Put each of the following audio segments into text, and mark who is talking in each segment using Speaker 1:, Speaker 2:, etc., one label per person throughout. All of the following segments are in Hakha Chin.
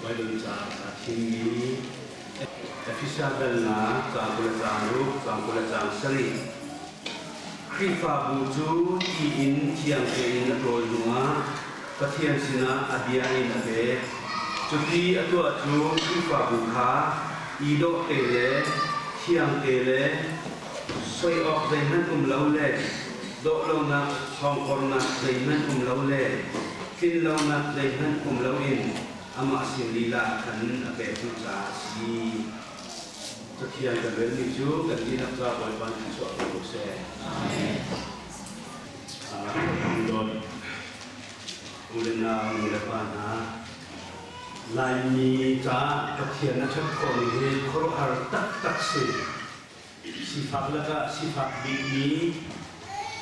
Speaker 1: Baibal ca aa thimmi Efesa dalnak caang 20 le caang ruk, caang 20 le caang sarih. Khrihfabu cu ti in thiang tein a ṭawl hnuah Pathian sinah a bia in a pek. Cuti a tuah cu Khrihfabu kha i dawh te le thiang te le soi awk zeihmanh um lo le dawh lonak hrawngkornak zeihmanh um lo le tlinlonak zeihmanh um loin amah sin lila ah khan a pek duh caah a si. Cathiang kan relmi cu kan dihlak ca Bawipa nih chuah ko seh. Amen. Dawt u le nau nu le pa hna, Laimi caah Pathian a ṭhat khawhmi hi khuaruahhar taktak si. Sifak lakah sifak bikmi,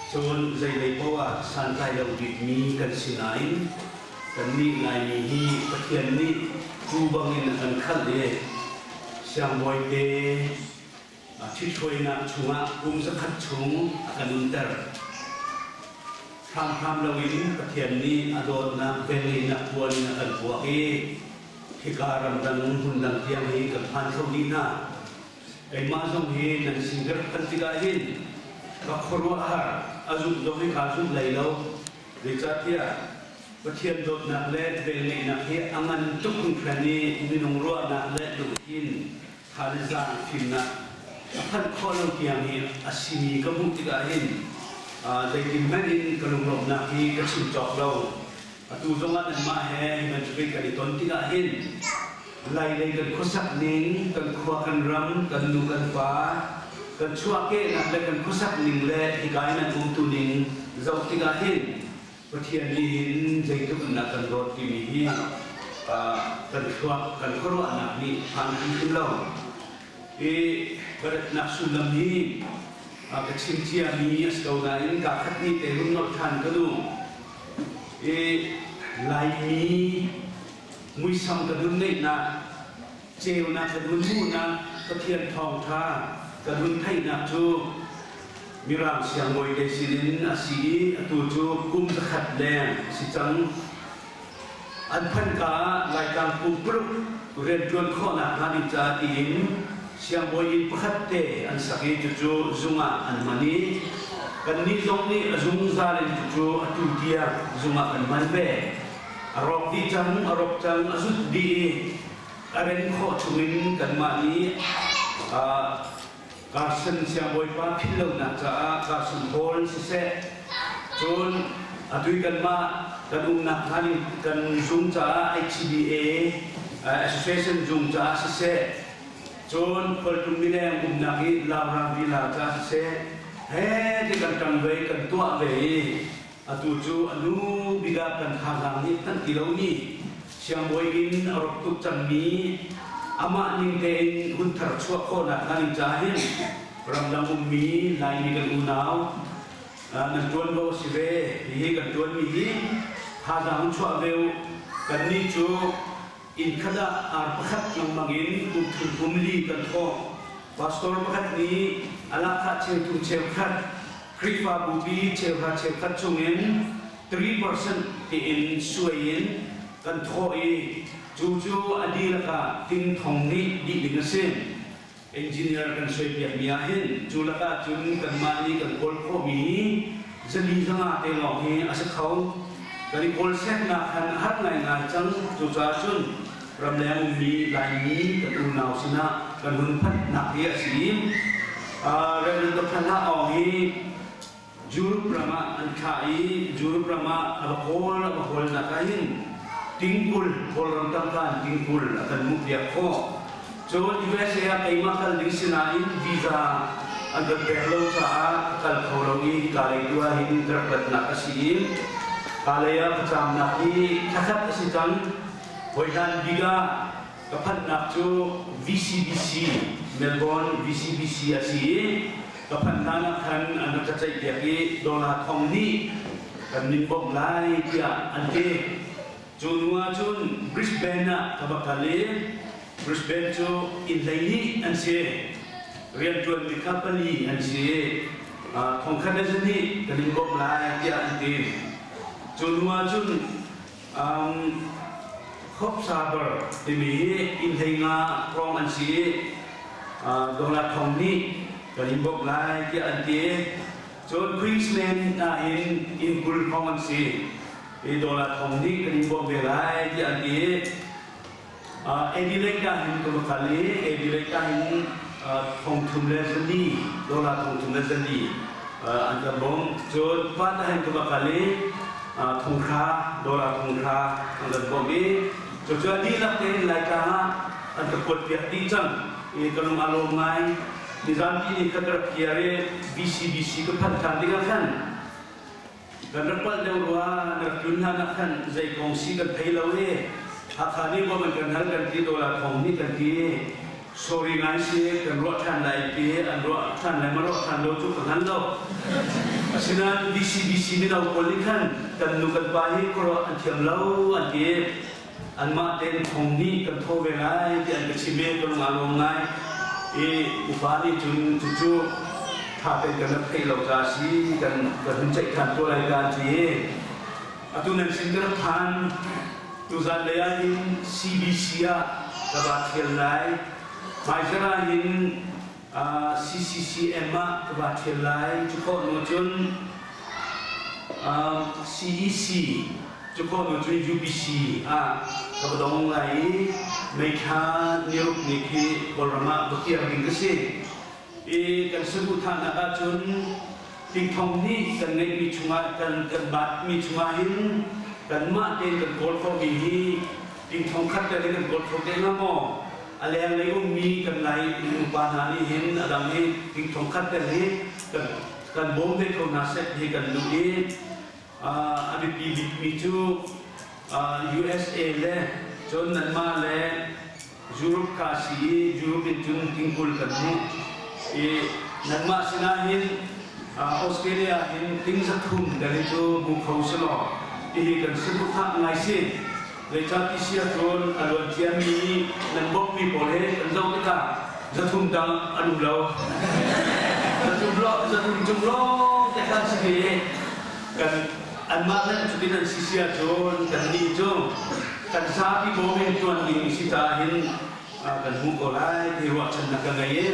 Speaker 1: cun zeilei paoh ah santlai lo bikmi kan si nain kannih Laimi hi Pathian nih tuu bangin a kan khalh i siangbawite ṭhithruainak chungah kum zakhat chung a kan umter. Hramhram loin Pathian nih a dawtnak velngeihnak puan in a kan vuak i hika ramdang hmundang tiang hi kan phan kho dih hna. Keimah zong hi nan sin ka rak phanh tikah hin ka khuaruahhar a zumh zong hi kaa zumh hlei lo. Zeicahtiah Pathian dawtnak le velngeihnak hi a ngan tuk hringhran i minung ruahnak le lungthin tha le zaang fimnak a phanh khawh lo tiang hi a simi ka hmuh tikah hin zeitin hmanh in ka lunglawmhnak hi ka chim cawk lo. Atu zongah nanmah he hi bantukin kan i ton tikah hin Lailei kan khuasak ning, kan khua kan ram, kan nu kan pa, kan chuahkehnak le kan khuasak ning le hika in an umtu ning zoh tikah hin Pathian nih hin zeitluk in dah kan dawt timi hi kan thluak kan khuaruahnak nih phan hrimhrim lo. I baratnak sullam hi ka chim ciami a si ko nain kaa khat ni te hun nolh ṭhan ka duh. I Laimi muisam ka dun neihnak, ceunak ka dun hmuhnak, Pathian thawngṭha ka dun theihnak cu Mirang siangbawi te sinin a si i atu cu kum zakhat leng a si cang. An phanka ah Laitlang pumpuluk rianṭuan khawhnak hnga ding caah tiin siangbawi inn pakhat te an sak i cucu zung ah an hman i kannih zong nih a zungzal in cucu atu tiang zung ah kan hman ve. A rawk dih cang, a rawk cang, a zut dih i a ren khawh chungin kanmah nih Carson siangbawipa philhlonak caah Carson Hall siseh, cun atu i kanmah kan umnak hnga ding kan zung caah HCBA Association zung caah siseh, cun khualtlung mileng umnak i Laurang Villa caah siseh, he ti kan ṭang ve i kan tuah ve i atu cu a nu bik ah kan thazaang nih kan ti lomi siangbawi in a rawk tuk cangmi amah ning tein hun thar chuah khawhnak hnga ding caah hin ramdang ummi Laimi kan unau nan ṭuanvo a si ve. Hihi kan ṭuanmi hi thazaang hun chuah ve u. Kannih cu inn khat ah ar pakhat lengmang in kum thum kum li kan thawh. Pastor pakhat nih a lahkhah cheuthum cheukhat Khrihfabu pi cheuhra cheukhat chungin 3% tiin suai in kan thawh i cu cu a dihlak ah ting thong nih dih ding a si. Engineer kan suaipiakmi ah hin cu lakah cun kanmah nih kan kawl khawhmi hi zali zanga te lawng hi a si kho. Kan i kawl seknak khan a har ngaingai cang. Cucaah cun ramleng ummi Laimi kan unau sinah kan hun phanhnak hi a si. Reverend Dr. Hla Aung hi Europe ram ah an thlah i Europe ram ah a va kawl a va kawlnak ah hin tingkul Kawlram tangka in tingkul a kan hmuhpiak khawh. Cun USA ah keimah kal ding sinain visa an kan pek lo caah ka kal kho lo i hika lei tu ah hin ka rak ratnak a si i ka lei ah ka caamnak hi thlakhat a si cang. Hawi hlan bik ah ka phanhnak cu VCBC Melbourne VCBC a si i ka phanh hlan ah khan an rak ka ceihpiak i dollar thong hnih kan nin bawmh lai tiah an ti. Cu hnu ah cun Brisbane ah ka va kal i Brisbane cu inn 12 an si. Rianṭuanmi kha pali an si i thongkhat le zahnih kan in bawmh lai tiah an ti. Cu hnu ah cun. Coffs Harbour timi hi inn 15 hrawng an si i dollar thong nih kan in bawmh lai tiah an ti. Cun Queensland ah hin inn 20 hrawng an si i dollar thong nih kan in bawmh ve lai tiah an ti. Adelaide ah hin ka va kal i Adelaide ah hin thong thum le zali dollar thong thum le zali an kan bawmh. Cun Perth ah hin ka va kal i thong hra dollar thong hra an kan bawmh i cucu a dihlak tein Laitlang ah an ka kuat piak dih cang i ka lung a lawm ngai. Nizanpi ni kha ka rak kiar i BCBC ka phanh ṭhan tikah khan Kan rak palh deuh rua, na rak tlun hlan ah khan zei kong si kan thei lo i Hakha nih bawm an kan hal kan ti, dollar thong nih kan ti. Sorry ngai si, kan ruah ṭhan lai ti an ruah ṭhan lai ma ruah ṭhan lo cu ka hngal lo. Asinain BCBC mino pawl nih khan kan nu kan pa hi khuaruah an thiam lo an ti. Anmah tein thong nih kan tho ve lai ti an ka chim i ka lung aa lawm ngai. I upa nih cun cucu ṭha tein kan rak theih lo caah si kan kan hun ceih ṭhan tuah lai ka an ti i atu nan sin ka rak phan. Tuzan lei ah hin CBC ah ka va ṭhial lai. Hmaizarh ah hin CCCM ah ka va ṭhial lai. Cu khawh hnu cun CEC Cu khawh hnu cun UPC ah ka va dong lai i May thla niruk ni khi Kawlram ah va kir ding ka si. I kan saduhthahnak ahcun tingthong nih kan ngeihmi chungah kan kan batmi chungah hin kanmah tein kan kawl khawhmi hi tingthong khat tel in kan kawl kho te hnga maw? A lenglei ummi kan Lai nupa hna nih hin a dang hi tingthong khat tel hi kan kan bawm ve kho hna seh ti kan duh i A biapi bikmi cu USA le cun nanmah le Europe kha a si i Europe in cun tingkul kan hmuh i nanmah sinah hin Australia hin ting 300 dan hi cu hmu kho si law hihi kan saduhthah ngai si. Zeicah ti si ahcun a luan ciami nan bawmhmi pawl he kan zoh tikah 300 dang an um lo. 300 cung lawng te khan si i kan anmah nan cutin an si si ahcun kannih cu kan zapi bawm in ṭuan ding si caah hin kan hmuh ko lai ti ruahchannak ka ngei i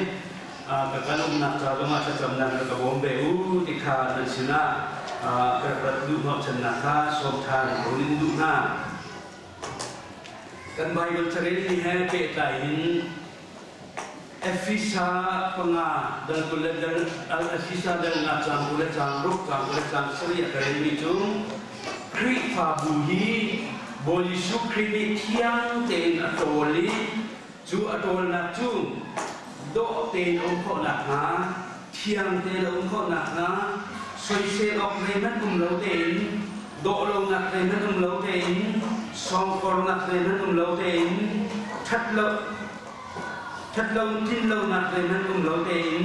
Speaker 1: ka kan umnak ca zongah thlacamnak na ka bawm ve u ti kha nan sinah ka rat duh hnawhchannak kha sawm ṭhan ko in duh hna. Kan Baibal carelmi he pehtlai in Efesa panga dal 20 le dal Efesa dal nga caang 20 le caang ruk caang 20 le caang sarih a ka relmi cu Khrihfabu hi Bawi Jesuh Khrih nih thiang tein a ṭawl i Cu a ṭawlnak cu dawh tein a um khawh nakhnga, thiang tein a um khawh nakhnga, soisel awk zeihmanh um lo tein, dawh lonak zeihmanh um lo tein, sawngkornak zeihmanh um lo tein, ṭhat lo ṭhat lo tlin lonak zeihmanh um lo tein,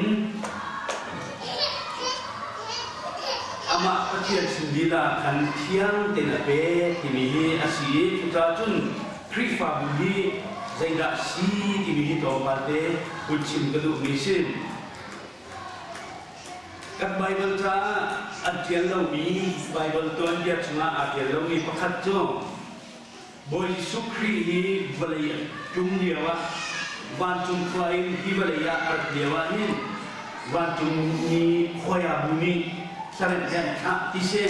Speaker 1: amah Pathian sin lila khan thiang tein a pek timi hi a si i cucaah cun Khrihfabu hi zeidah a si timi hi tlawmpal te hun chim ka duhmi si. Kan Baibal caah an ṭial lomi Baibal tuanbia chungah aa ṭial lomi pakhat cu Bawi Jesuh Khrih hi vawlei a ṭum lioah vancung khua in hi vawlei ah a rat lioah hin vancungmi khuaiabu nih hlaremh he an thlah ti si.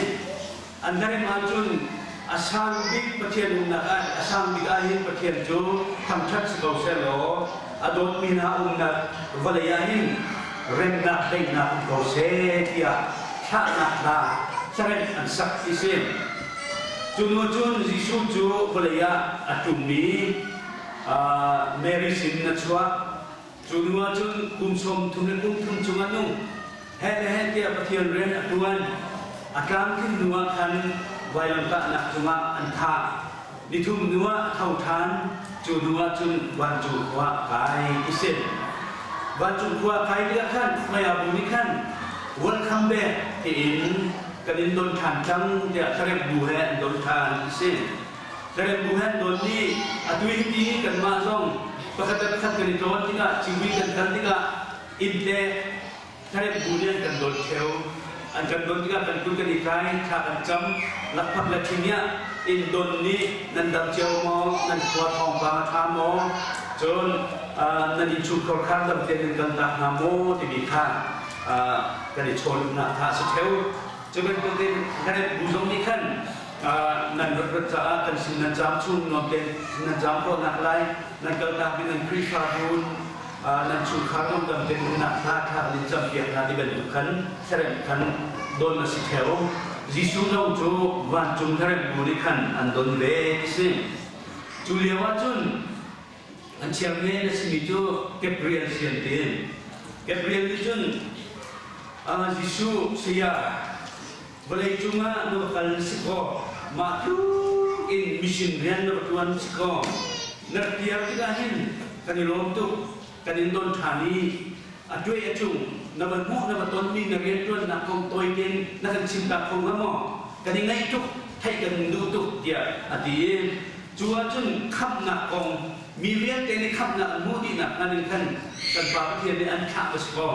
Speaker 1: An rem ahcun a sang bik Pathian umnak ah a sang bik ahhin Pathian cu thangṭhat si ko sehlaw a dawtmi hna umnak vawlei ah hin remnak daihnak um ko seh tiah thlahnak hla hlaremh an sak ti si. Cu hnu cun Jesuh cu vawlei ah a ṭum i Mary sin a chuak. Cu hnu ah cun kum 30 le kum thum chung a nung. Heh le heh tiah Pathian rian a ṭuan. A tlamtlin hnu ah khan vailamtahnak cungah an thah. Nithum hnu ah a tho ṭhan. Cu hnu ah cun vancung khua a kai ti si. Vancung khua a kai tikah khan Khuaiabu nih khan welcome back tiin kan in don ṭhan cang tiah thlarep bu he an don ṭhan ti si. Thlarep bu he an don i atu hi ti kanmah zong pakhat le pakhat kan i tlawn tikah civui kan kal tikah innte Tharep bu nih an kan dawt ṭheo. An kan dawt tikah kan kut kan i tlai, thla kan cam, lakphak le ṭhing ah. In don nih nan dam cio maw? Nan khua thawngpang a ṭha maw? Cun nan innchungkhar kha dam tein nan kaltak hna maw? timi kha kan i chawnnak kha a si ṭheo. Cu bantukin Hlaret bu zong nih khan nan rat rat caah kan sin nan caam chung nuam tein nan caam khawhnak lai, nan kaltakmi nan Khrihfabu nan chungkhar zong dam tein umnak hna thla kan in campiak hna ti bantuk khan hlaremh khan don a si ṭheo. Jesuh zong cu vancung hlaremh bu nih khan an don ve ti si. Cu lio ah cun an chairman a simi cu Gabriel si an ti. Gabriel nih cun Jesuh saya vawlei cungah na va kal si kaw mah tluk in mission rian na va ṭuan si kaw na rak kir tikah hin kan i lawm tuk kan in don ṭhan i a tuai a cung na va hmuh na va tonmi na rianṭuannak kong tawi tein na kan chimtak kho hnga maw kan i ngaih tuk theih kan duh tuk tiah a ti i cu ahcun khamhnak kong mi vialte nih khamhnak an hmuh dihnak hnga ning khan kan Pa Pathian nih an thlah va si kaw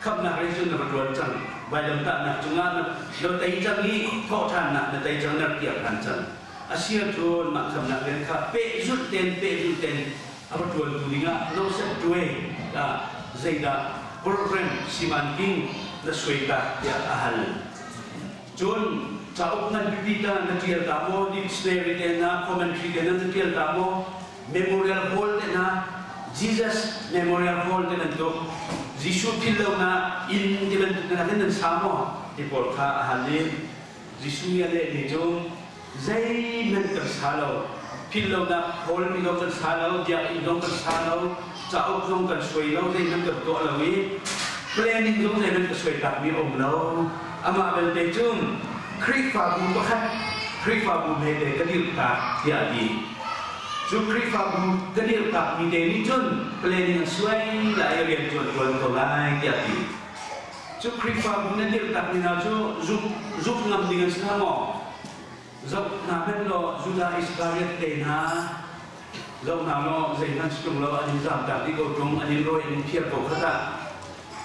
Speaker 1: khamhnak rian cu na va ṭuan cang vailamtahnak cungah na tei cang i thawhṭhannak na tei cang na rak kir ṭhan cang a si ahcun mah khamhnak rian kha pehzulh tein pehzulh tein a va ṭuantu dingah nosep ṭuai zeidah program simanking na suai ta tiah a hal. Cun cauk ngan pipi ta na ṭial ta maw, dictionary te na commentary te na ṭial ta maw, memorial hall te na Jesus Memorial Hall te nan tuk, Jesuh philhlonak inn ti bantuk te na nan sa maw ti pawl kha a hal i Jesuh nih a lehmi cu zeihmanh kan sa lo, philhlonak hall mi zong kan sa lo, biakinn zong kan sa lo, cauk zong kan suai lo, zeihmanh kan tuah lo i planning zong zeihmanh ka suai takmi a um lo. Amah belte cu Khrihfabu pakhat Khrihfabu hmete ka dirhtak tiah a ti. Cu Khrihfabu ka dirhtakmi te nih cun planning an suai lai i rian cu an ṭuan ko lai tiah a ti. Cu Khrihfabu na dirhtak ni hna cu zumh ngam ding an si hna maw? Zoh hna hmanh law Judah Iskariot te hna zoh hna law zeihmanh si ṭung lo an in zamtak dih ko ṭung an in rawi an in phiar ko kha tah.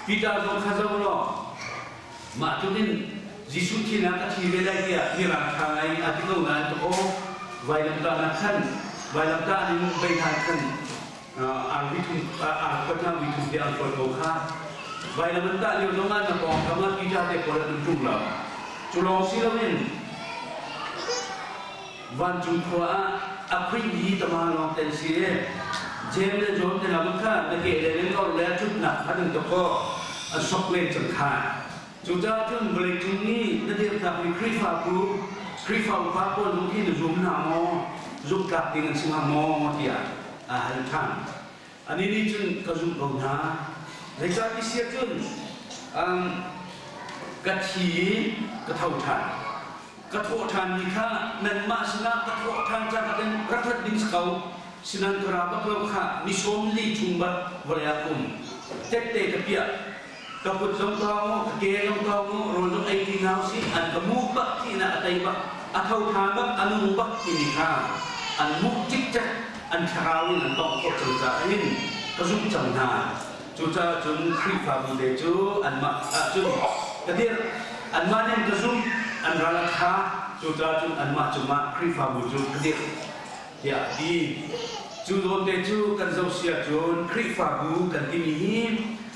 Speaker 1: Peter zong kha zoh law mah tluk in Jesuh thinak a thi ve lai tiah mirang ṭha ngai a ti ko nain aw vailamtahnak khan vailamtah in bei hna khan ar vi thum te an fawi ko kha vailam an tah lio zongah na pawngkam ah Peter te pawl an um ṭung lo cu lawng si loin vancung khua ah a khuih tama lawng ten si James le John te hna kha na ke le len or le ṭhutnak kha nan to a sok len cang kha Cucaah cun vawleicung nih na dirtakmi Khrihfabu, Khrihfa upa pawl zong khi na zum hna maw? Zumhtlak ding an si hnga maw? tiah aa hal ṭhan. Anih nih cun ka zumh ko hna. Zeicah ti si ahcun ka thi i ka tho ṭhan. Ka thawh ṭhanmi kha nanmah sinah ka thawh ṭhan cangka in rak rat ding si ko. Sinan ka ra bak lo kha ni sawm li chung bak vawlei ah ka um. Tette ka piah. Ka kut zong tawng u, ka ke zong tawng u, rawl zong ei ti hna usih, an ka muh bak ti na a tei bak, a tho ṭha bak, a nung bak timi kha an muh cikcek, an thlarau in an tawngh khawh cang caah hin ka zumh cang hna. Cucaah cun Khrihfabu te cu anmah ahcun ka dirh, anmah nih an ka zumh, an ral a ṭha, cucaah cun anmah cungah Khrihfabu cu ka dirh tiah a ti. Cu zawn te cu kan zoh si ahcun Khrihfabu kan timi hi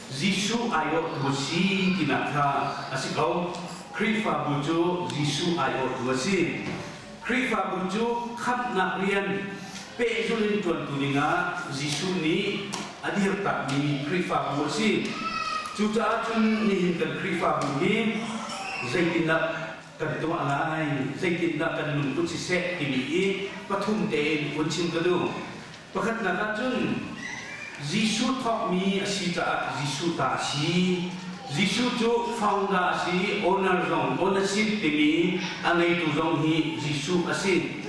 Speaker 1: Jesuh aiawhtu a si tinak kha a si ko. Khrihfabu cu Jesuh aiawhtu a si. Khrihfabu cu khamhnak rian pehzulh in ṭuantu dingah Jesuh nih a dirtakmi Khrihfabu a si. Cucaah cun nihin kan Khrihfabu hi zeitindah kan tuah lai, zeitindah kan lungput siseh timi hi pathum tein hun chim ka duh. Pakhatnak ah cun Jesuh thawkmi a si caah Jesuh ta a si. Jesuh cu founder a si, owner zong ownership timi a ngeitu zong hi Jesuh a si.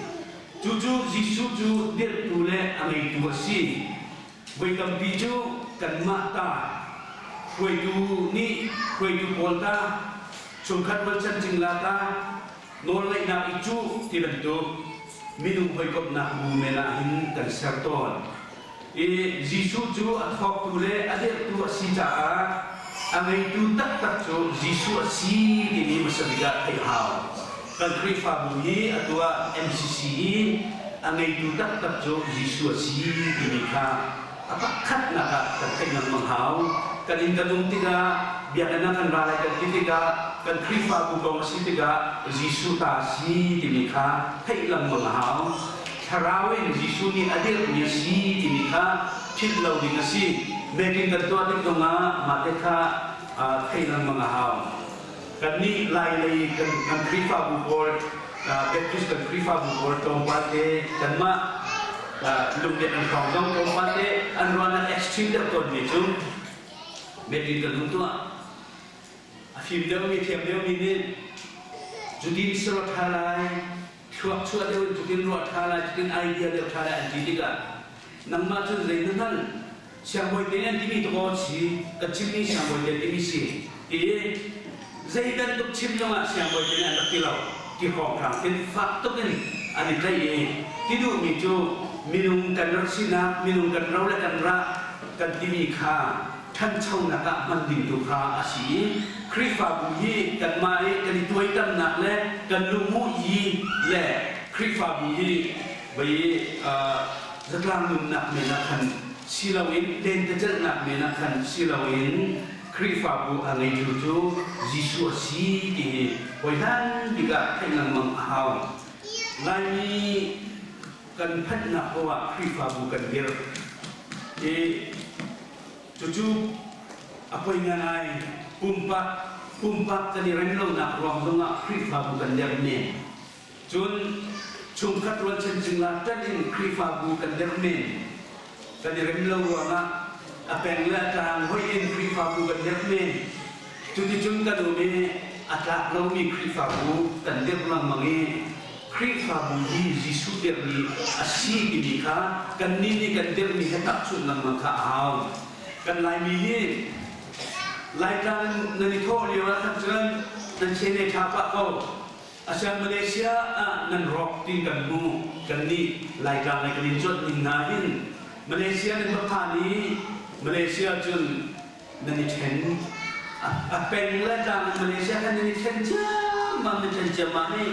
Speaker 1: Cucu Jesuh cu dirhtu le a ngeitu a si. Voi tampi cu kanmah ta, hruaitu nih hruaitu pawl ta, chungkhat rualchan cingla ta, nawlngaihnak i cuh ti bantuk minung hawikomhnak bu men ah hin kan ser tawn. I Jesuh cu a thawktu le a dirhtu a si caah a ngeitu taktak cu Jesuh a si timi hmasa bik ah theih a hau. Kan Khrihfabu hi atu ah MCC i a ngeitu taktak cu Jesuh a si timi kha a pakhatnak ah kan theih lengmang hau. Kan inn kan um tikah, biakinn ah kan ra lai kan ti tikah, kan Khrihfabu kong a si tikah Jesuh ta a si timi kha theih lengmang a hau. Thlarau in Jesuh nih a dirhmi a si timi kha philh lo ding a si. Meeting kan tuah tik zongah mah te kha theih lengmang a hau. Kannih Lailei kan kan Khrihfabu pawl Baptist kan Khrihfabu pawl tlawmpal te kanmah lungdek an hrawng zong tlawmpal te an ruahnak extreme deuh tawnmi cu meeting kan hun tuah. A fim deuhmi thiam deuhmi nih cutin sawh ṭha lai, thluak chuah deuh in cutin ruah ṭha lai, cutin idea deuh ṭha lai an ti tikah nangmah cun zei na hngalh? Siangbawi te an timi takaw si, ka chimmi siangbawi te timi si. Ti zei bantuk chim zongah siangbawi te nih an rak ti lo. Ti hrawnghrang tin fak tuk in an i tlaih i ti duhmi cu minung kan rak sinak, minung kan ro le kan rah kan timi kha ṭhanchonak ah hman ding tu kha a si i Khrihfabu hi kanmah i kan i tuaitamnak le kan lungmuh yi le Khrihfabu hi vei zatlang nunnak men ah khan si loin lentecelhnak men ah khan si loin Khrihfabu a ngeitu cu Jesuh a si ti hi hawi bik ah theih lengmang a hau. Laimi kan phanhnak paoh ah Khrihfabu kan dirh. I cucu a poi ngai. Pumpak pumpak kan i rem lonak ruang zongah Khrihfabu kan dirh men. Cun chungkhat rualchan cingla ṭanh in Khrihfabu kan dirh men. Kan i rem lo ruangah a peng le a tlang hoih in Khrihfabu kan dirh men. Cuticun kan um i a tlak lomi Khrihfabu kan dirh lengmang i Khrihfabu hi Jesuh dirhmi a si timi kha kannih nih kan dirhmi he tahchunh lengmang kha a hau. Kan Laimi hi Laitlang nan i thawh lio ah khan cun nan chene ṭha pah ko. Asian Malaysia ah nan rawk ti kan hmu. Kannih Laitlang lei kan in cuanh ning hna hin Malaysia nan va phan i Malaysia cun nan i ṭhen. A peng le tlang in Malaysia khan nan i ṭhen ciammam nan ṭhen ciammam i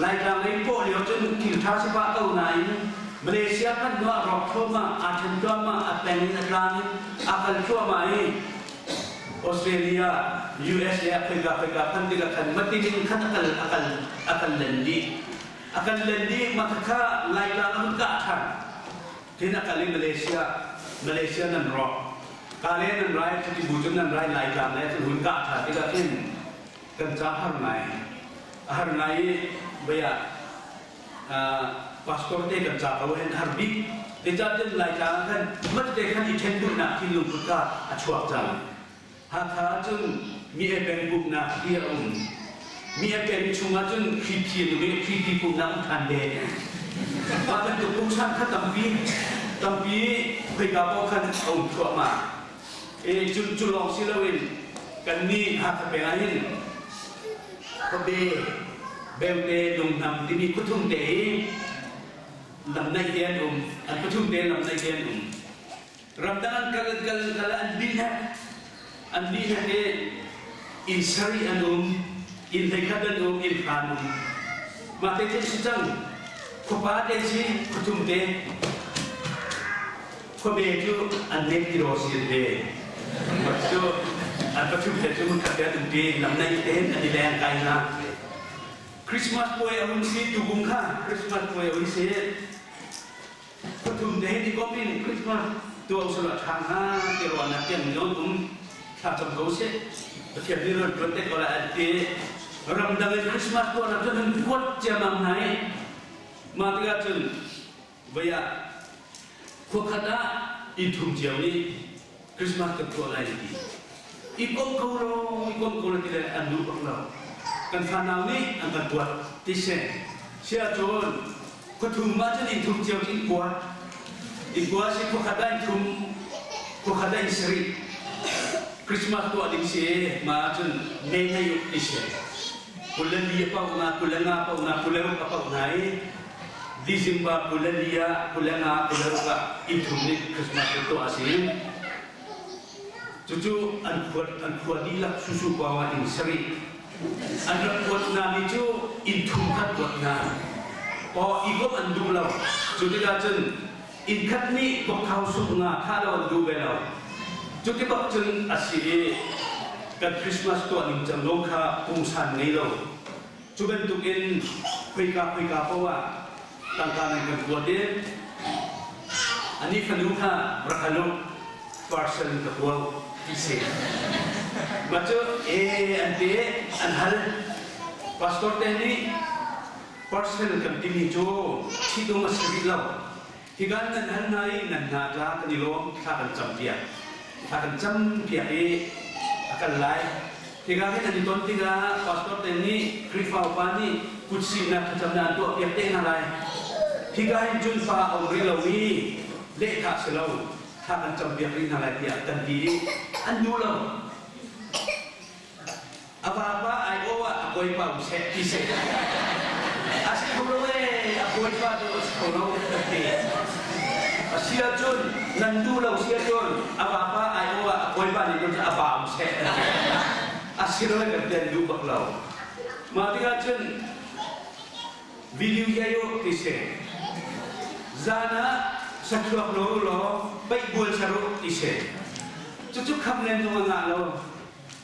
Speaker 1: Laitlang lei pawh lio cun thil ṭha si pah ko nain Malaysia phanh hnu ah rawk thluahmah, aa ṭhen thluahmah, a peng in a tlang in a kal thluahmah i Australia, USA ah khoika khoika phanh tikah khan matin in khan a kal a kal a kal len dih. A kal len dih mah kha Laitlang a hun kah ṭhan. Tin a kal i Malaysia Malaysia nan rawk. Kale nan rai cuti bu cun nan rai Laitlang le cun hun kah ṭhan tikah khin kan ca har ngai. A har ngai i vei ah pastor te kan ca ko hen har bik. Zeicahtiah Laitlang ah khan mate khan i ṭhen duhnak thinlung put kha a chuak cang. Hakha ah cun mi e peng pumhnak ti a um. Mi e peng chungah cun Khriphi an um i Khriphi pumhnak um ṭhan ve. Mah bantuk pungsan kha tampi tampi khoika paoh khan a um thluahmah. E cu cu lawng si loin kannih Hakha peng ah hin khuabe beute lunghnam timi khuathum te hi lamnaih te an um an pathum te lamnaih te an um ramdang an kal an kal an kal an dih hek an dih hek i inn sarih an um inn hleikhat an um inn hra an um mah te cu si cang khuapa te si khuathum te Khuabe cu an nek ti raw si an pe. Cu an pathum te cu hmunkhat te an um pi, lam nei tein an i leng kai hna. Christmas puai a hun si tukum kha Christmas puai a hun si. Khuathum te hin i kom in Christmas tuah usulaw ṭha hnga ti ruahnak tiang non um thla cam ko sih. Pathian nih rian ṭuan te ko lai an ti. Ramdang in Christmas tuahnak cun hun kuat ciammam hna i mah tikah cun Voi ah khuakhat ah inn thum cio nih Christmas kan tuah lai ti. I komh ko law, i komh ko law ti le an duh bak lo. Kan fanau nih an kan kuat ti si. Si ahcun khuathum ah cun inn thum cio cu inn kua. Inn kua si khuakhat ah inn thum, khuakhat ah inn sarih. Christmas tuah ding si ma ahcun mei hei uk ti si. 24 a pauh na, 25 pauh na, 26 a pauh na i December 24 ah 25 26 ah inn thum nih Christmas cu tuah a si. Cucu an khua an khua dihlak susu pawng ah inn sarih. An rak kuat hna mi cu inn thum khat kuat hna. Aw i komh an duh lo. Cu tikah cun inn khat nih vokthau suk nga kha lo an duh ve lo. Cu ti bak cun a si i kan Christmas tuah ning cang lawng kha pungsan ngei lo. Cu bantuk in khoika khoika paoh ah tangka nan kan kuat i anih fanu kha rak hal u parcel in ka kuau ti si. Mah cu ee an ti an hal. Pastor te nih parcel kan timi cu ṭhitum a si rih lo. Hika nan hal hna i nan hna tla kan i lawm thla kan cam piak. Thla kan cam piak i a kal lai. Hika hin an i ton tikah pastor te nih Khrihfa upa nih kutsihnak thlacamnak an tuah piak te hna lai. Hika hin cun fa a um rih lo i lehthah si lo thla kan cam piak rih hna lai tiah kan ti i an duh lo. A vapa aiawh ah a bawipa um seh ti seh. A si kho lo ee, a bawipa cu a si kho lo kan ti. A si ahcun nan duh lo si ahcun a vapa aiawh ah a bawipa nih cun a pa um seh kan ti. A si lo kan ti an duh bak lo. Mah tikah cun video yayo ti si. Zan ah sathluak lo law paih bual ser uh ti si. Cucu kham len zong a ngah lo.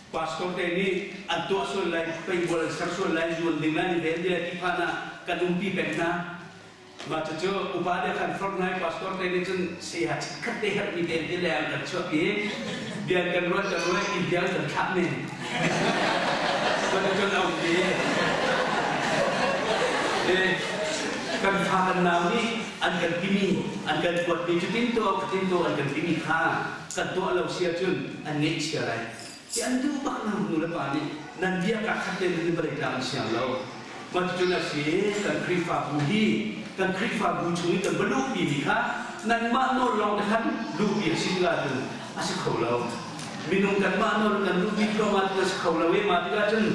Speaker 1: Pastor te nih an tuah sual lai, peibual an ser sual lai, zuan ding lai, ni vel ding lai ti phan ah kan umpi peng hna. Mah cucu upa te kan forh hna i pastor te nih cun saya chikkhat te herhmi te ti le an kan chuak i bia kan ruat kan ruat i bia kan thlah men. Cuticun a um ti. Kan fa kan nau nih an kan timi, an kan kuatmi cutin tuah, cutin tuah an kan timi kha kan tuah lo si ahcun an ngaihchia lai. Ti an duh bak na nu le pa nih nan bia ka khat tein nan vawlei tlang an siang lo. Mah cucun a si kan Khrihfabu hi kan Khrihfabu chung i kan va luhpi mi kha nanmah nawl lawng te khan luhpi a si tikah cun a si kho lo. Minung kanmah nawl kan luhpi thluahmah tikah a si kho lo i mah tikah cun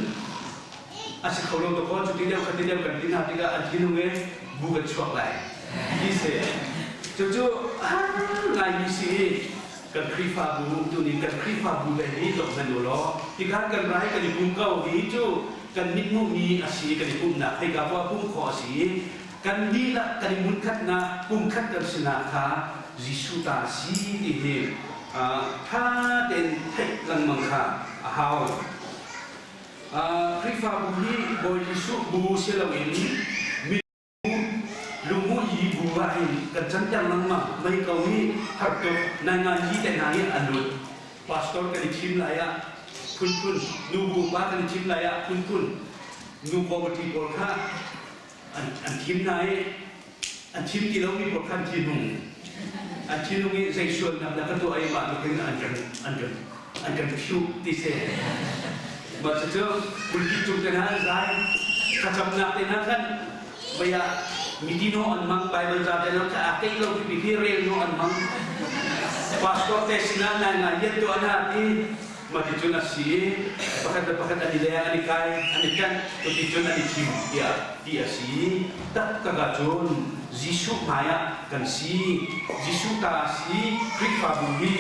Speaker 1: a si kho lo dawkaw cuti deuh khati deuh kan ti hna tikah an thinlung i bu kan chuak lai ti si. Cucu har ngaimi si i kan Khrihfabu tuni kan Khrihfabu ve hi zoh hmanh u law tikhan kan rai kan i pum ko hi cu kan mithmuhmi a si kan i pumnak heika poah pum khawh a si i kan dihlak kan i hmunkhatnak pumkhat kan sinak kha Jesuh ta a si ti hi tha tein theih lengmang kha a hau. Khrihfabu hi Bawi Jesuh bu si loin mi lungmuh yi bu ah hin kan canter lengmang. Mei ko hi har tuk naingan hi te hna hi an lut. Pastor kan i thim lai ah phunphun, nu bu pa kan i thim lai ah phunphun, nu committee pawl kha an thim hna i an thim ti lomi pawl kha an thinhung. An thinhung i zei sualnak dah ka tuah i mah tluk in an kan an kan an kan phiuh ti si. Mah cucu pulpit cung te hna an zai, thlacamnak te hna khan vei ah mitino an hmang, Bible ca te hna kha aa keih lo pipi khi rel no an hmang. Pastor te sinah nai ngai lian tuah hna ti mah ti cun a si i pakhat le pakhat an i leng, an i kai, an i ṭanh, cuti cun an i thim tiah ti a si. Taktak ahcun Jesuh hmai ah kan si. Jesuh ta a si. Khrihfabu hi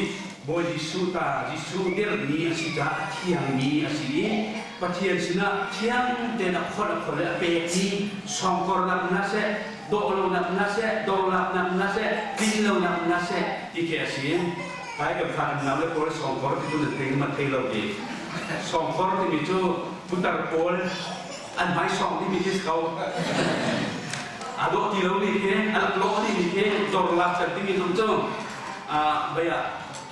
Speaker 1: Bawi Jesuh ta Jesuh dirhmi a si caah a thiangmi a si i Pathian sinah thiang tein a kholh a kholh i a pekmi sawngkornak hna seh, dawh lonak hna seh, dorlaknak hna seh, tlin lonak hna seh ti khi a si. Kai kan fa kan nau le pawl sawngkor ti cu nan thei ma thei lo ti. Sawngkor timi cu putar pawl an hmai sawng timi khi si ko. A dawh ti lomi khi, a laklawh dihmi khi dorlak kan timi zong cu bia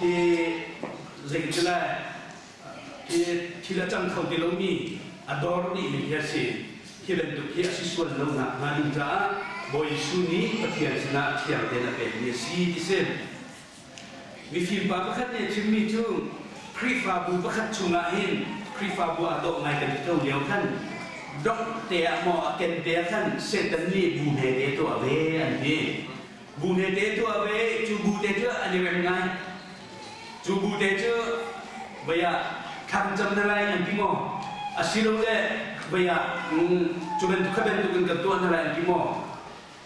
Speaker 1: hi zei cu le hi thil a cang kho ti lomi a dor dihmi khi a si. Hi bantuk hi a si sual lo nakhnga ding caah Bawi Jesuh nih Pathian sinah thiang tein a pekmi a si ti si. Mifim pa pakhat nih a chimmi cu Khrihfabu pakhat chungah hin Khrihfabu aa dawh ngai kan ti ko lio khan dongh te ah maw a ken te ah khan Satan nih bu hme te tuah ve an ti. Bu hme te tuah ve cu bu te cu an i rem ngai. Cu bu te cu vei ah thlangcam na lai an ti maw? Asilole vei ah cu bantuk kha bantuk in kan tuah na lai an ti maw?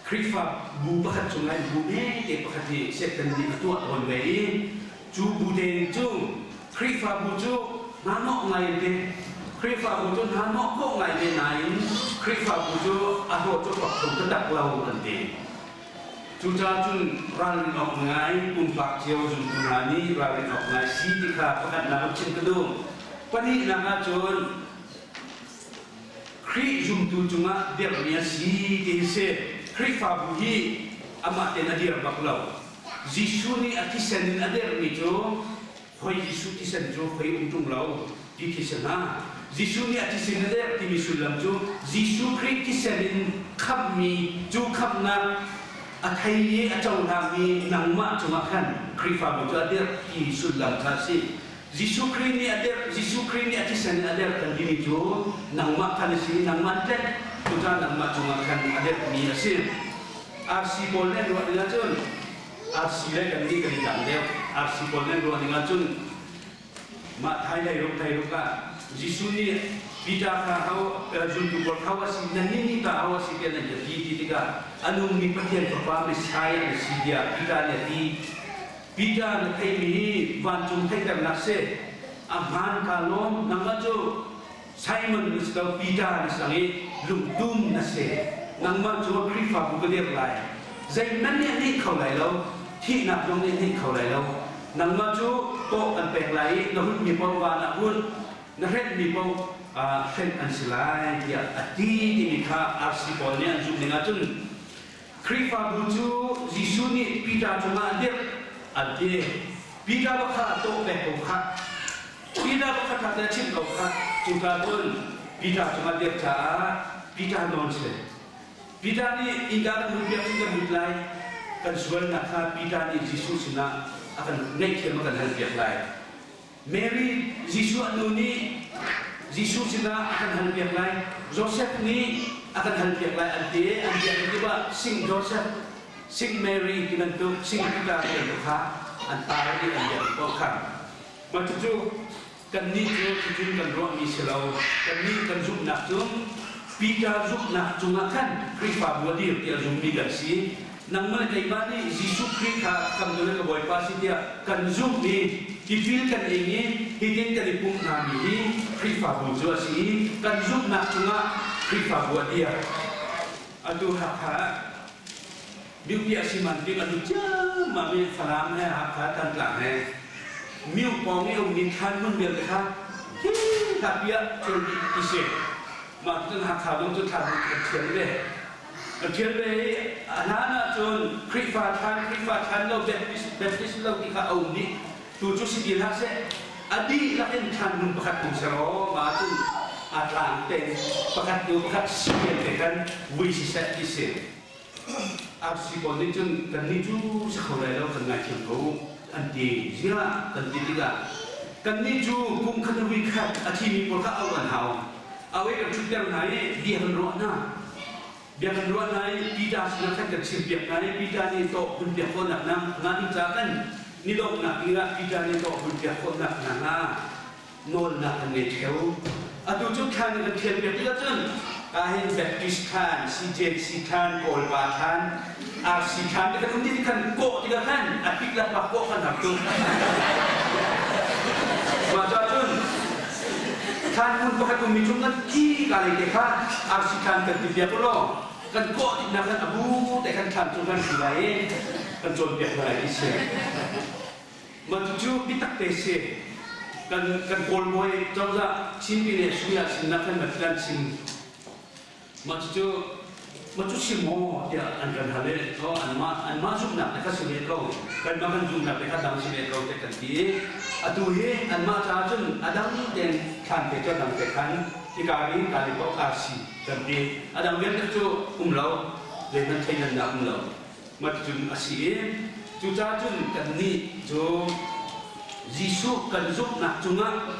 Speaker 1: Khrihfa bu pakhat chungah hin bu hmete pakhat hi Satan nih a tuah tawn ve i cu bu te cu Khrihfabu cu hnahnawh ngai in te. Khrihfabu cu hna hnawh khawh ngai ve nain Khrihfabu cu a hlawh cu pak kho taktak lo an ti. Cucaah cun ralrin awk ngai pumpak cio zumtu hna nih ralrin awk ngai si ti kha pakhatnak ah chim ka duh. Pahnihnak ah cun Khrih zumtu cungah dirhmi a si ti hi si. Khrihfabu hi amah tein a dir bak lo. Jesuh nih a thisen in a derhmi cu hoi Jesuh thisen cu hoi um ṭung lo ti khi si hna. Jesuh nih a thisen a derh timi sullam cu Jesuh Khrih thisen in khamhmi cu khamhnak a thei i a cohlangmi nangmah cungah khan Khrihfabu cu a dirh ti sullam kha a si. Jesuh Khrih nih a derh, Jesuh Khrih nih a thisen in a derh kan timi cu nangmah khan a si, nangmah tlek, cucaah nangmah cungah khan a derhmi a si. RC pawl nih an ruah ning ahcun RC le kannih kan i dang deuh. RC pawl nih an ruah ning ahcun mah thai lei ruk thai ruk ah Jesuh nih Peter kha ho zultu pawl kha a si, nannih nih ta ho a si tiah nan ka ti ti tikah a nungmi Pathian Fapa Messiah na si tiah Peter nih a ti. Peter na theihmi hi vancung theihternak si. A hmaan ka lawm, nangmah cu Simon na si lo, Peter na si i lungtum na si. Nangmah cu Khrihfabu ka dirh lai. Zeihmanh nih a hnih kho lai lo, thihnak zong nih a hnih kho lai lo. Nangmah cu tawh kan pek lai i na hunmi paoh van ah hun, na hrenhmi paoh hrenh an si lai tiah a ti timi kha RC pawl nih an zumh ning ahcun Khrihfabu cu Jesuh nih Peter cungah a dirh an ti. Peter bak kha a tawh pek ko khah. Peter bak kha ṭha chimh ko khah. Cuka cun Peter cungah dirh caah Peter nawn si. Peter nih innka kan hun piak cun kan lut lai. Kan sualnak kha Peter nih Jesuh sinah a kan ngaihthiam a kan halpiak lai. Mary, Jesuh a nu nih Jesuh sinah a kan halpiak lai, Joseph nih a kan halpiak lai an ti. An biak tikah Sing Joseph, Sing Mary ti bantuk, Sing Peter ti bantuk kha an tar i an biak paoh kha. Mah cucu kannih cu cucun kan ruahmi si lo. Kannih kan zumhnak cu Peter zumhnak cungah khan Khrihfabu a dir ti a zummi kan si. Nangmah le keimah nih Jesuh Khrih kha kan nu le ka Bawipa si tiah kan zumh i tipil kan ing i hitin kan i pumh hngami hi Khrihfabu cu a si i kan zumhnak cungah Khrihfabu a dir. Atu Hakha Miopi a si man ting atu ciammam i Falam he Hakha Thantlang he Mio pawng i ummi thlan hmun vialte kha hi hla piah thil dih ti si. Mah cun Hakha zong cu thlan hmun kan thiam ve. Pathian ve hi a hlan ahcun Khrihfa thlan, Khrihfa thlan lo, Baptist, Baptist lo ti kha a um dih. Tu cu si ti hlah seh. A dihlak in thlan hmun pakhat um selaw mah cun a tlang tein pakhat hnu pakhat sian te khan vui siseh ti si. RC pawl nih cun kannih cu si kho lai lo kan ngaithiam ko an ti. Ziah kan ti tikah kannih cu kum khat le vui khat a thimi pawl kha auh an hau. Awe kan ṭhutter hna i bia kan ruah hna. Bia kan ruah hna i Peter sinah khan kan chimpiak hna i Peter nih tawh hunpiak khawhnak hna nga ding ca kan ni donghnak dingah Peter nih tawh hunpiak khawhnak hna hnga nawlnak kan ngei ṭheo. Atu cu thlan in kan ṭhialpiak tikah cun kahin Baptist thlan, CJC thlan, Kawlpa thlan, RC thlan ti kan um ti kan kawh tikah khan a pik le pak kawh kan har tuk. Mah cun thlan hmun pakhat ummi chung kan ki ka lei te kha RC thlan kan ti piak law kan kawh tik nak khan a bu te khan thlan cu kan si lai i kan cawnpiak hna lai ti si. Mah cucu biatak te si. Kan kan kawl bawi cozah Chin Pine Suya sinnak khan Mathilan chim Mah cucu mah cu si maw tiah an kan hal i oh anmah anmah zumhnak te kha si ve ko kanmah kan zumhnak te kha dang si ve ko te kan ti i atu hi anmah caah cun a dang tein thlan te cu a dang te khan hika ri ka ri paoh kaa si kan ti a dang vialte cu um lo zeihmanh thleidannak um lo mah cucun a si i cucaah cun kannih cu Jesuh kan zumhnak cungah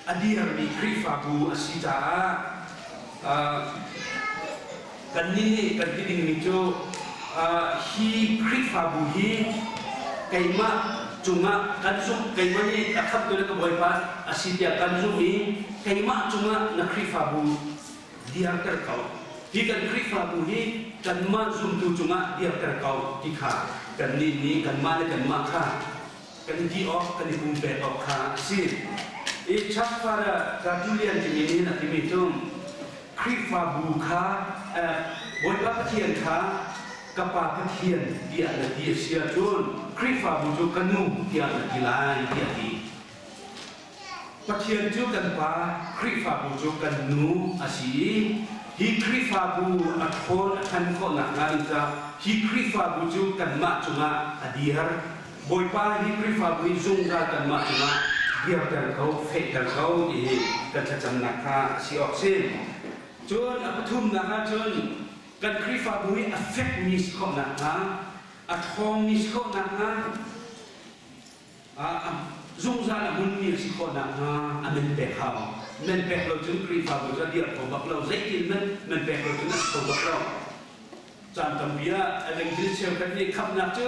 Speaker 1: a dirmi Khrihfabu a si caah kannih nih kan ti dingmi cu hi Khrihfabu hi keimah cungah kan zumh keimah nih a khamtu le ka Bawipa a si tiah kan zumh i keimah cungah na Khrihfabu dirter ko. Hi kan Khrihfabu hi kanmah zumtu cungah dirter ko ti kha kannih nih kanmah le kanmah kha kan ti awk kan i pumpek awk kha a si. I Church Father Tertullian timi nih a timi cu Khrihfabu kha Bawipa Pathian kha ka Pa Pathian tiah na ti a si ahcun Khrihfabu cu ka nu tiah na ti lai tiah a ti. Pathian cu kan Pa, Khrihfabu cu kan nu a si i hi Khrihfabu a ṭhawn a ṭhan khawh nakhnga ding caah hi Khrihfabu cu kanmah cungah a dir. Bawipa hi Khrihfabu hi zungzal kanmah cungah dirter ko, fehter ko ti hi kan thlacamnak kha a si awk si. Cun a pathumnak ah cun kan Khrihfabu hi a fekmi si khawh nakhnga, a ṭhawngmi si khawh nakhnga, zungzal a hmunmi a si khawh nakhnga a men pek hau. Men pek lo cun Khrihfabu cu a dir kho bak lo. Zeitin men men pek lo cun a si kho bak lo. Caan tampi ah evangelist cheukhat nih khamhnak cu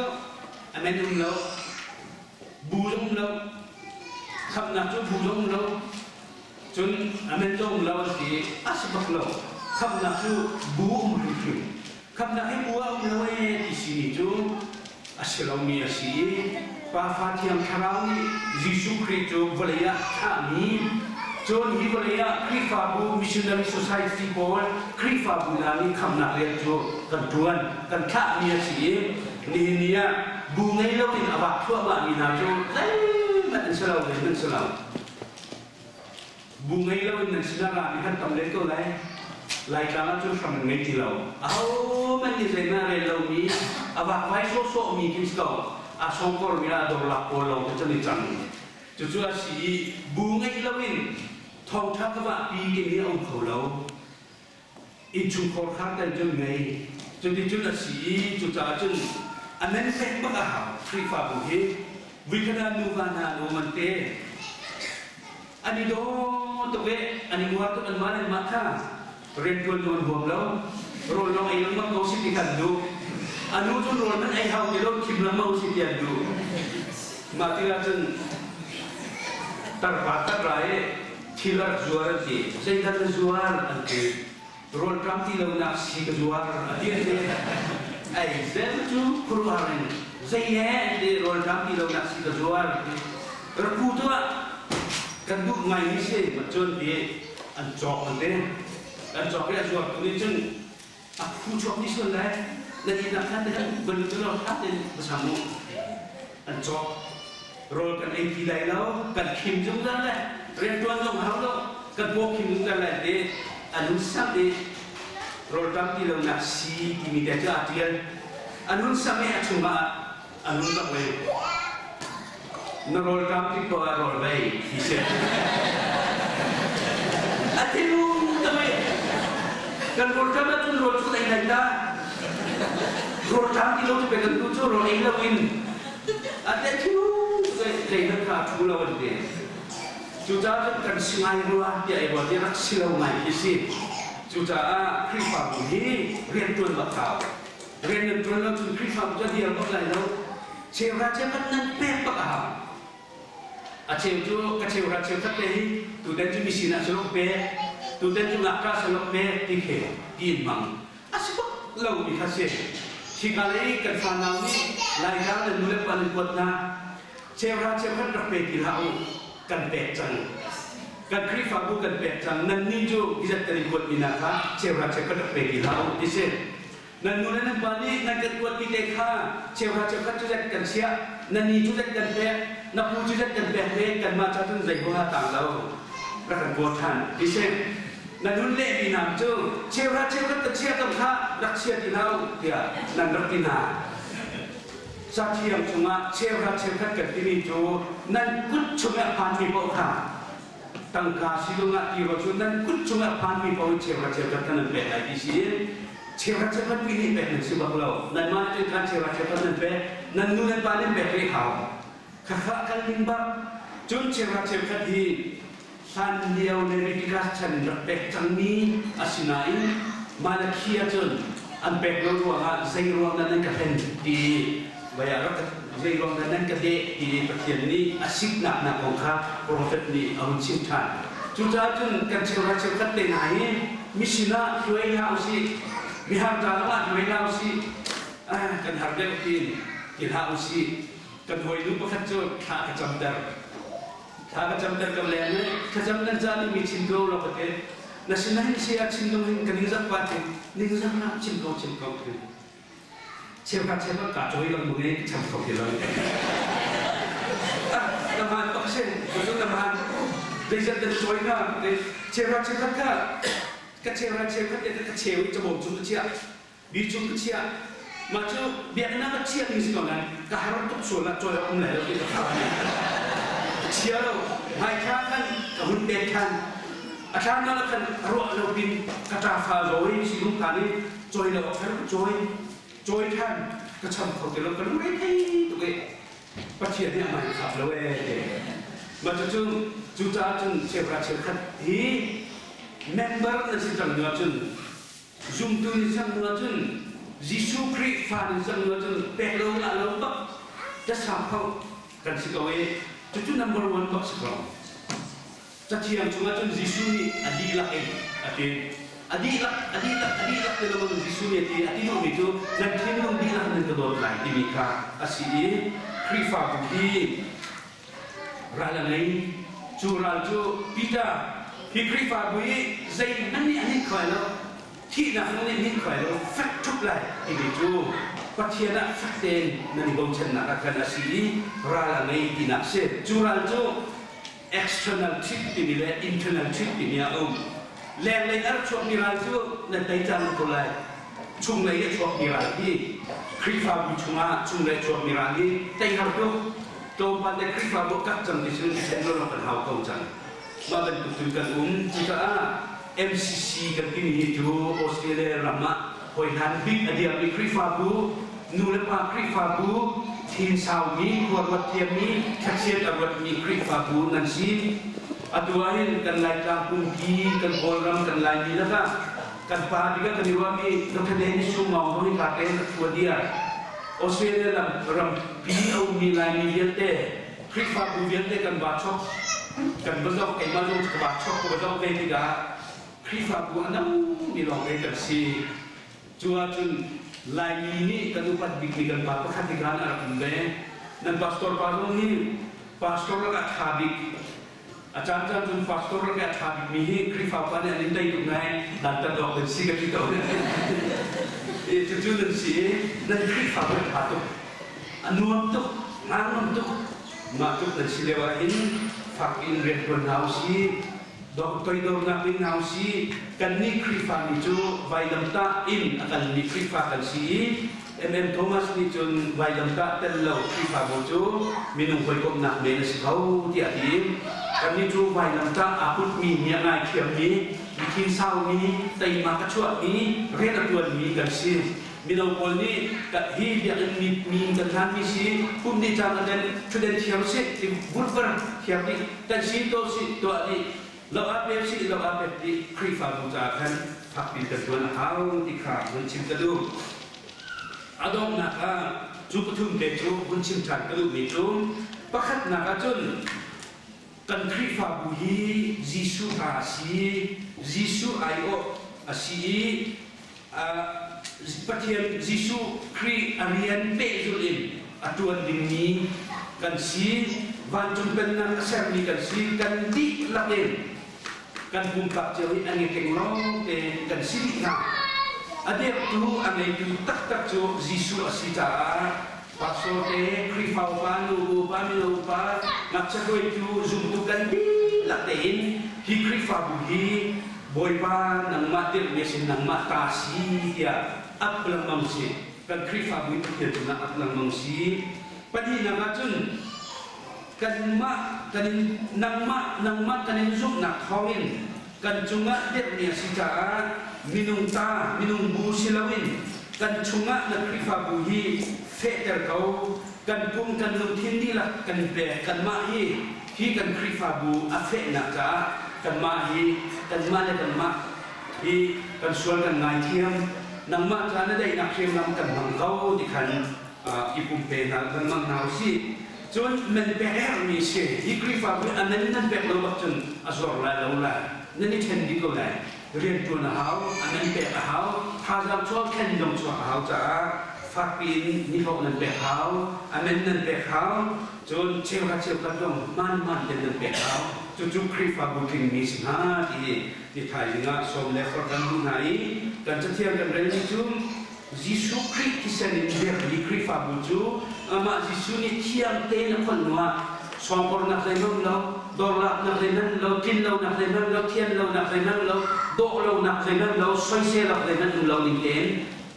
Speaker 1: a men um lo, bu zong um lo, khamhnak cu bu zong um lo, cun a men zong um lo an ti. A si bak lo. Khamhnak cu bu um hrimhrim. Khamhnak hi bu ah um lo ee ti simi cu a si lomi a si i Pa Thiang Thlarau nih Jesuh Khrih cu vawlei ah thlahmi cun hi vawlei ah Khrihfabu Missionary Society pawl Khrihfabu hna nih khamhnak rian cu kan ṭuan kan thlahmi a si i nihin ni ah bu ngei loin a vak thluahmahmi hna cu zeihmanh an si lo zeihmanh an si lo. Bu ngei loin nan sinah rami kan tam len ko lai. Laitlang ah cun hram an ngei ti lo. Ahohmanh nih zeihmanh a rel lomi, a vakvai sawhsawhmi khi si ko. A songkormi ah dawrlak pawl lawng te cun i cang. Cucu a si i bu ngeih loin thawngṭha ka vahpi timi a um kho lo. Innchungkhar kha kan cun ngei. Cuticun a si i cucaah cun a men pek bak a hau. Khrihfabu hi vuikhat ah nuva hna an um an te. An i daw tuk i an i nguar tuk anmah le anmah kha rianṭuan nawn huam lo. Rawl lawng ei lengmang ko si ti kha an duh. A nu cu rawl man ei hau ti lo khim lengmang si ti an duh. Mah tikah cun tarpa tarra i thil a rak zuar an ti. Zeidah na zuar an ti. Rawlṭam ti lonak si ka zuar a ti an ti. Ei zel cu khuaruahhar in zei he an ti rawlṭam ti lonak si ka zuar an ti. Rak pu tuah kan duh ngaimi si cun ti an cawk an ti. An cawk i a zuartu nih cun a phu chuak ni sual lai na dinak khan te van tu lo hlat in va sam u an cawk rawl kan ei ti lai lo kan khim zungzal lai riantuan zong hau lo kan paw khim zungzal lai ti an hun sam i rawlṭam ti lonak si timi te cu aa ṭial an hun sam i a chungah an hun rak wei na rawlṭam tik ko ah rawl vei ti si a thinlung ka mei kan rawlṭam ahcun rawl cu ei lai ta rawlṭam ti lo cu pe kan tu cu rawl ei lo in a te thinlung zei nan kha thu lo an ti cucaah cun kan si ngai rua tiah ei rua ti rak si lo ngai khi si cucaah Khrihfabu hi rianṭuan bak hau Rian nan ṭuan lo cun Khrihfabu cu a dir bak lai lo. Cheuhra cheukhat nan pek bak a hau. A cheu cu ka cheuhra cheukhat te hi tutan cu mi sinah salok pek, tutan cu ngakṭah salok pek ti khi ti in hmang. A si bak lomi kha si. Hika lei kan fanau nih Laitlang le nu le pa nan kuat hna. Cheuhra cheukhat rak pe ti hlah u. Kan pek cang. Kan Khrihfabu kan pek cang. Nannih cu izat kan in kuatmi hna kha cheuhra cheukhat rak pe ti hlah u ti si. Nan nu le nan pa nih nan kan kuatmi te kha cheuhra cheukhat cu zet kan chiah, nan ni cu zet kan pek, na pu cu zet kan pek ve, kanmah ca cun zei huaha tang lo rak kan kuat ṭhan ti si. Nan hun lehmi nam cu cheuhra cheukhat ka chia ko kha rak chia ti hlah u tiah nan rak ti hna. Cathiang chungah cheuhra cheukhat kan timi cu nan kut chungah phanmi paoh kha tangka silung ah tirawl cu nan kut cungah phanmi paoh in cheuhra cheukhat kha nan pek lai ti si in cheuhra cheukhat pi nih pek nan si bak lo nanmah nih cun khan cheuhra cheukhat nan pek nan nu nan pa nih pek rih hau khakha kal ning bak cun cheuhra cheukhat hi hlan lio Leviticus chan in rak pek cangmi asinain Malakhi ahcun an pek lo ruangah zei ruang dah nan ka hlen ti vai ah rak zei ruang dah nan ka deh ti Pathian nih a siknak nak kong kha profet nih a hun chim ṭhan. Cucaah cun kan cheuhra cheukhat te hna hi mi sinah hruai hlah usih, mihar ca zongah hruai hlah usih, kan har deuh tiin ti hlah usih. Kan hawinu pakhat cu thla ka camter. Thla ka camter ko leng le thlacam nan ca nih mi chim ko lo ka ti. Na sinain si ah chim dong hin ka ningzak pa ti ningzak na chim ko chim ko ti. Cheukhat cheukhat ka cawi lengmang i cham kho ti lo. Ah, na hmaan bak si. Cucu na hmaan. Zeizat na cawi na cheukhat cheukhat kha ka cheukhat cheukhat te ka cheu i cabawm chung ka chiah. Bi chung ka chiah. Mah cu biakinn ah ka chiah ding si ko nain ka har tuk sual ah cawi a um lai lo ti ka phang. Chia lo. Hmaithla khan ka hun pek than. A thla na khan ruah lo pin ka ṭafa zawi silung phan i cawi lo khan cawi cawi ṭhan ka cham kho ti lo ka lungre thei tuk i Pathian nih a hmai khap lo ee ti. Mah cucu cucaah cun cheuhra cheukhat hi member na si cang hnu ahcun zumtu ni cang hnu ahcun Jesuh Khrih fa ni cang hnu ahcun pek lo ngah lo bak ka sang kho kan si ko i cucu number one bak si ko. Cathiang chungah cun Jesuh nih a dihlak in a ti. A dihlak, a dihlak, a dihlak ti lengmang Jesuh nih a ti. A ti duhmi cu nan thinlung dihlak nan ka dawt lai timi kha a si i Khrihfabu hi ral a ngei. Cu ral cu Peter hi Khrihfabu i zeihmanh nih a hnin kho lai lo, thihnak zong nih hnin kho lai lo, fek ṭhup lai timi cu Pathian ah fek tein nan i bochannak ah khan a si i ral a ngei tinak a si. Cu ral cu external trip timi le internal trip timi a um. Lenglei a rak chuakmi ral cu nan tei cang ko lai. Chunglei a chuakmi ral hi Khrihfabu chungah chunglei a chuakmi ral hi tei har tuk. Tlawmpal le Khrihfabu kak cang ti cun then lawlaw kan hau ko cang. Mah bantuk cun kan um. Cucaah MCC kan timi hi cu Australia ram ah hawihan bik a diami Khrihfabu nu le pa Khrihfabu thin saumi, khua ruat thiammi, thlachiat a ruatmi Khrihfabu nan si. Atu ahhin kan Laitlang pumpi, kan Kawlram, kan Laimi lakah kan pa bik ah kan i ruahmi Dr. Dennis Sung Maung zong hi ka te ka thua dia. Australia lam rampi a ummi Laimi vialte, Khrihfabu vialte kan va chok, kan va zoh, keimah zong ka va chok, ka va zoh ve tikah Khrihfabu a nomi lawngte kan si. Cu ahcun Laimi nih kan upat bikmi kan pa pakhat hi khan a rak um ve. Nan pastor pa zong hi pastor lakah ṭha bik. A caancaan cun pastor lakah a ṭha bikmi hi Khrihfa upa nih an in tei tuk ngai dantat awk nan si ka ti tawn. Cucu nan si i nan Khrihfa bu a ṭha tuk. A nuam tuk, ngang tuk. Mah tluk nan si lio ahhin fak in rianṭuan hna usih. Toidornak in hna usih. Kannih Khrihfami cu vailamtah in a kalmi Khrihfa kan si i MM Thomas nih cun vailamtah tel lo Khrihfabu cu minung hawikomhnak men a si kho tiah a ti. Kannih cu vailamtah aa putmi, mi a ngaithiammi, mi thinsaumi, teima a chuahmi, rian a ṭuanmi kan si. Mino pawl nih hi biakinn mi mi kan hlanmi si kum ni caan ah then ṭhutden thiam sih ti vutvar thiam dih kan si to si tuah dih lo ah pek si lo ah pek dih Khrihfabu caah khan fakpi kan ṭuan a hau ti kha hun chim ka duh. A donghnak ah cu pathum te cu hun chim ṭhan ka duhmi cu pakhatnak ah cun kan Khrihfabu hi Jesuh ta a si, Jesuh aiawh a si i Pathian Jesuh Khrih a rian pehzulh in a ṭuan dingmi kan si. Vancung pennak a sermi kan si. Kan dihlak in kan pumpak cio hi an i keng lawng te kan si dih hna. A dirhtu, a ngeitu taktak cu Jesuh a si caah pastor te, Khrihfa upa, nu upa, mino upa, ngakchia hruaitu, zumtu kan dihlak tein hi Khrihfabu hi Bawipa nangmah dirhmi a si nangmah ta si tiah ap lengmang si kan Khrihfabu i Pathian cungah ap lengmang si pahnihnak ah cun kanmah kan in nangmah nangmah kan in zumhnak thawngin kan cungah dirhmi a si caah minung ta minung bu si loin kan chungah na Khrihfabu hi fehter ko kan pum kan lungthin dihlak kan pek kanmah hi hi kan Khrihfabu a fehnak caah kanmah hi kanmah le kanmah hi kan sual kan ngaithiam nangmah ca na daihnak hriamnam kan hmang ko ti khan i pumpe hna lengmang hna usih cun men pek herhmi si hi Khrihfabu a men nan pek lo bak cun a zuar lai lo lai nan i ṭhen dih ko lai rian ṭuan a hau a men pek a hau thazaang chuak thlen zong chuak a hau caah. Fakpi in nihlawh nan pek hau, amen nan pek hau, cun cheukhat cheukhat zong hmanhman ten nan pek hau. Cucu Khrihfabu tlingmi si hnga ti ni thaizing ah sawm le forh kan duh hna i kan cathiang kan relmi cu Jesuh Khrih thisen in dirhmi Khrihfabu cu amah Jesuh nih thiang tein a kholh hnuah sawngkornak zeihmanh lo, dorlaknak zeihmanh lo, tlinlonak zeihmanh lo, thianlonak zeihmanh lo, dawhlonak zeihmanh lo, soiselak zeihmanh um lo ning tein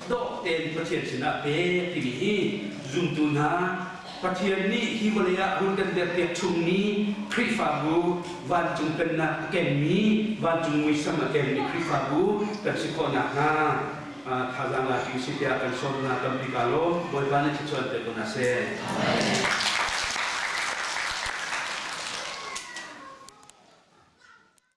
Speaker 1: dawh tein Pathian sinah pek timi hi zumtu hna Pathian nih hi vawlei ah hun kan derpiak chungmi Khrihfabu vancung pennak a kenmi vancung muisam a kenmi Khrihfabu kan si khawh nakhnga thazaang la ṭi usih tiah kan sawm hna. Tampi kaa lawm. Bawipa nih thluachuah in pe ko hna seh.